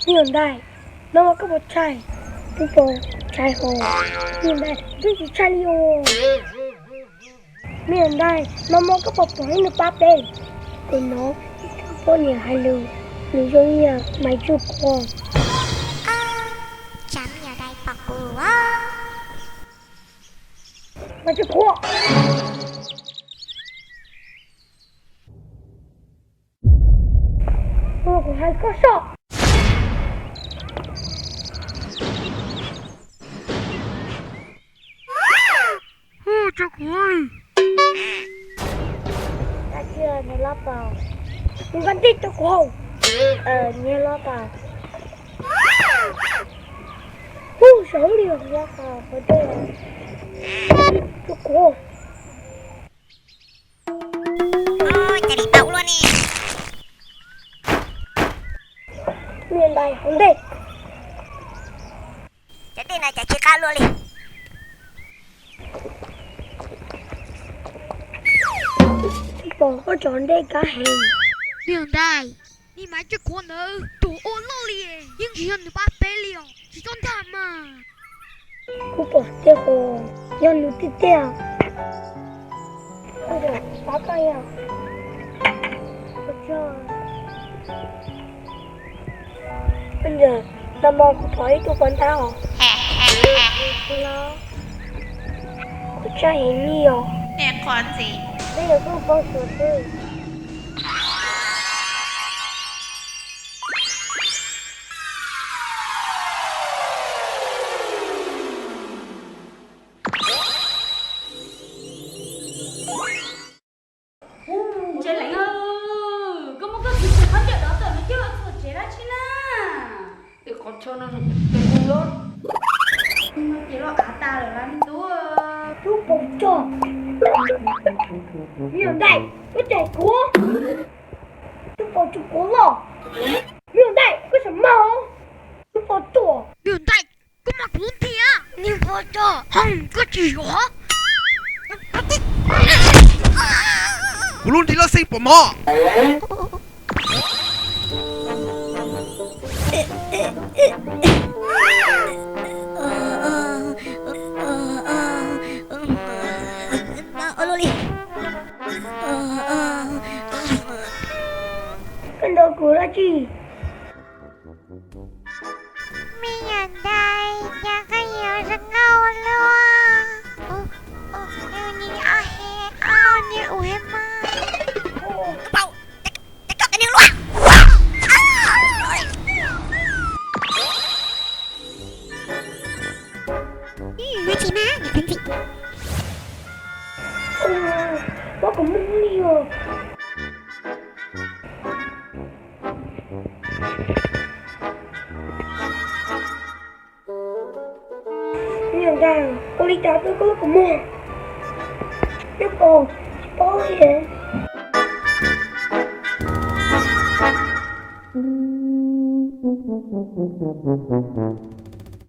Me nyuam ntxhais, no koj puas ntshai? Kuv puas ntshai hos. Me nyuam ntxhais, twb tsis ntshai li os. Me nyuam ntxhais, no koj puas pom ib nws pab peb? Kuv hnov ib tug poj niam hais lus, nws zoo li Maiv Tsuj Khuam. Tsam me nyuam ntxhais pom kuv os. Maiv Tsuj Khuam. Kuv hais koj soj. Nws koj ntij rau kuv haus. Nws los tas. Hu sawv li los qhov tej. Rau kuv. Cas li tau luaj ne. Niam ntxhais hauv ntej. Cov dej no cas tsis qab luaj li. Pom koj cov dej kab heev. Niam ntxhais, niag Maiv Tsuj Khuam ntawd ruam ua luaj li, yeej tsis yog nws pab peb li os, tsis txhob ntag mas. Kuv pom tiag hos, yog nws tiag tiag. Pab koj yog. Koj ntawm no mas kuv pom ib tug pov ntab os. Kuv tshaj heev li os. Peb yuav kuj poob suav xwb. Tsev Leev, koj muab koj txiv tsev khaub ncaws dov tawm no coj los txuam tsev dab tsi na? Tej qhov chaw no nws tes mus lawm. Ces los av tas lawm las me tub. Tub Paus Tsog. Me nyuam ntxhais, koj cem kuv. Tub Paus Tsog kuv loj. Me nyuam ntxhais, koj xam maj os. Tub Paus Tsog. Me nyuam ntxhais, koj mas kuv lub ntiag. Niag Paus Tsog, hos koj tsis yuav. Kuv lub nrig loj xeeb pom mov. Ua luaj li. Koj ntaus kuv dab tsi? Me nyuam ntxhais, cas koj yuav zoo nkauj ua luaj? Ua niag ob he, ua niag ua he mas. Tub Paus, cov koj niag luaj. Ntxim mas, nws kheev ntxim. Pob kuv muaj li os. Me nyuam ntxhais, ua li cas twb kub kuv muag. Tub Paus, tsis paub li.